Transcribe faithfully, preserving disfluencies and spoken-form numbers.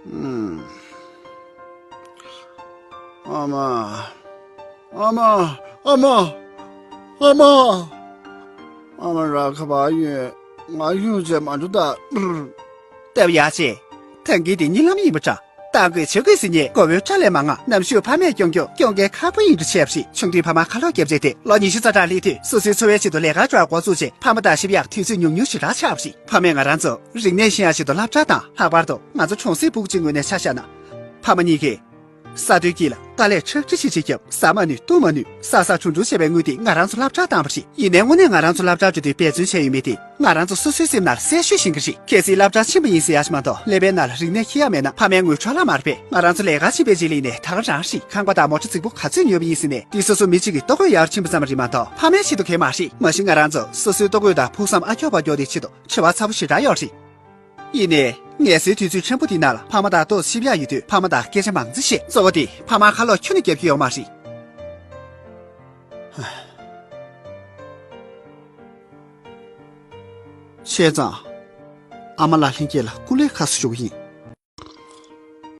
ཨམ། ཨ་མ། ཨ་མ། ཨ་མ། ཨ་མ། ཨ་མ། ར་ཁ་བ་ཡོད། ང་ཡོང་བྱས་མ་འགྲོ་ད། ལྟ་བུ་ཡག་ཆེ། ཐང་གི་དེ་གཉིད་ལམ་ཡིན་པ་འདྲ། ལྟ་དགོས་བྱེད་དགོས་ཟེར་ཉེ་གོ་བོའི་སྐྲ་ལས་མ་ང་ནམ་ཞུ་ཕ་མས་སྐྱོང་སྐྱོང་སྐྱོང་མཁན་ཁག་པོ་ཡིན་འགྲོ་བྱས་པ་ཞིག་ཆུང་དུས་ཕ་མ་ཁ་ལོག་རྒྱབ་བྱས་ཏེ་ལོ་ཉི་ཤུ་རྩ་གྲངས་སླེབས་དུས་སོ་སོའི་འཚོ་བའི་ཆེད་དུ་ལས་ཀ་འགྲོ་བར་འགོ་བཙུགས་རྗེས་ཕ་མ་དང་ཞིབ་ཡག་དུས་ཚོད་ཉུང་ཉུང་ཞེ་དྲག་ཆགས་པ་ཞིག་ཕ་མས་ང་རང་ཚོ་རིག་གནས་ཤེས་ཡག་ཆེད་དུ་སློབ་གྲྭ་དང་ལྷག་པར་དུ་ང་ཚོ་གྲོང་གསེབ་ཕྲུ་གུ་ཅིག་ངོས་ནས་ཆ་བཞག་ན། ཕ་མ་གཉིས་ཀས་ས་མཐོའི་དཀྱིལ་ལ་དཀའ་ལས་ཁྲག་དྲི་ཞིག་བྱེད་སྐབས་ཟ་མ་ནུས་བཏུང་མ་ནུས་ས་ས་གྲུང་གྲུང་བྱས་པའི་དངུལ་དེ་ང་རང་ཚོ་སློབ་གྲྭར་བཏང་བ་རེད། ཡིན་ནའི་དངོས་གནས་ང་རང་ཚོ་སློབ་གྲྭར་འགྲོ་དུས་འབད་བརྩོན་བྱས་ཡོད་མེད་དེ་ང་རང་ཚོ་སོ་སོའི་སེམས་ནང་གསལ་ཤོས་ཤིག་གི་རེད། གལ་སྲིད་སློབ་གྲྭར་ཕྱིན་པ་ཡིན་ཟེར་ཡག་ཞིག་མ་གཏོགས་ཀླད་པའི་ནང་ལ་རིག་གནས་འཁྱེར་ཡག་མེད་ན་ཕ་མའི་དངུལ་འཕྲོ་བརླག་མ་རེད་པས། ང་རང་ཚོ་ལས་ཀ་ཕྱིན་པའི་རྗེས་ལ་ཡིན་ནའི་ད་ག་རང་ཞིག་ཁང་པ་དང་མོ་ཊ་རྫིག་པོ་ག་ཚོད་ཉོས་པ་ཡིན་ཟེར་ནའི་དེ་སོ་སོ་མི་གཅིག་གི་ལྟོ་གོས་གཡར་ཕྱིན་པ་ཙམ་རེད་མ་གཏོགས་ཕ་མའི་ཆེད་དུ་གང་ཡང་མ་རེད། མ་གཞི་ང་རང་ཚོ་སོ་སོའི་ལྟོ་གོས་དང་ཕུགས་བསམ་ཨ་མགྱོགས་པ་མགྱོགས་དེའི་ཆེད་དུ་འཁྲི་བ་ཚ་པོ་ཞེ་དྲག་ཡོད་རེད། ཡིན་ནའི་ངལ་གསོའི་དུས་ཚོད་ཕྲན་བུ་དེ་ནང་ལ་ཕ་མ་དང་ཏོག་ཙམ་ཞིབ་ཡག་ཡོད་དུས་ཕ་མ་དང་སྐད་ཆ་མང་ཙམ་བཤད། གཙོ་བོ་དེ་ཕ་མར་ཁ་ལོག་ཁྱོན་ནས་རྒྱབ་ཀྱི་ཡོད་མ་རེད། བྱས་ཙང་། ཨ་མ་ལགས་ལྷན་རྒྱས་ལ་སྐུ་ལས་ཁག་སུ་ཞུ་གི་ཡིན།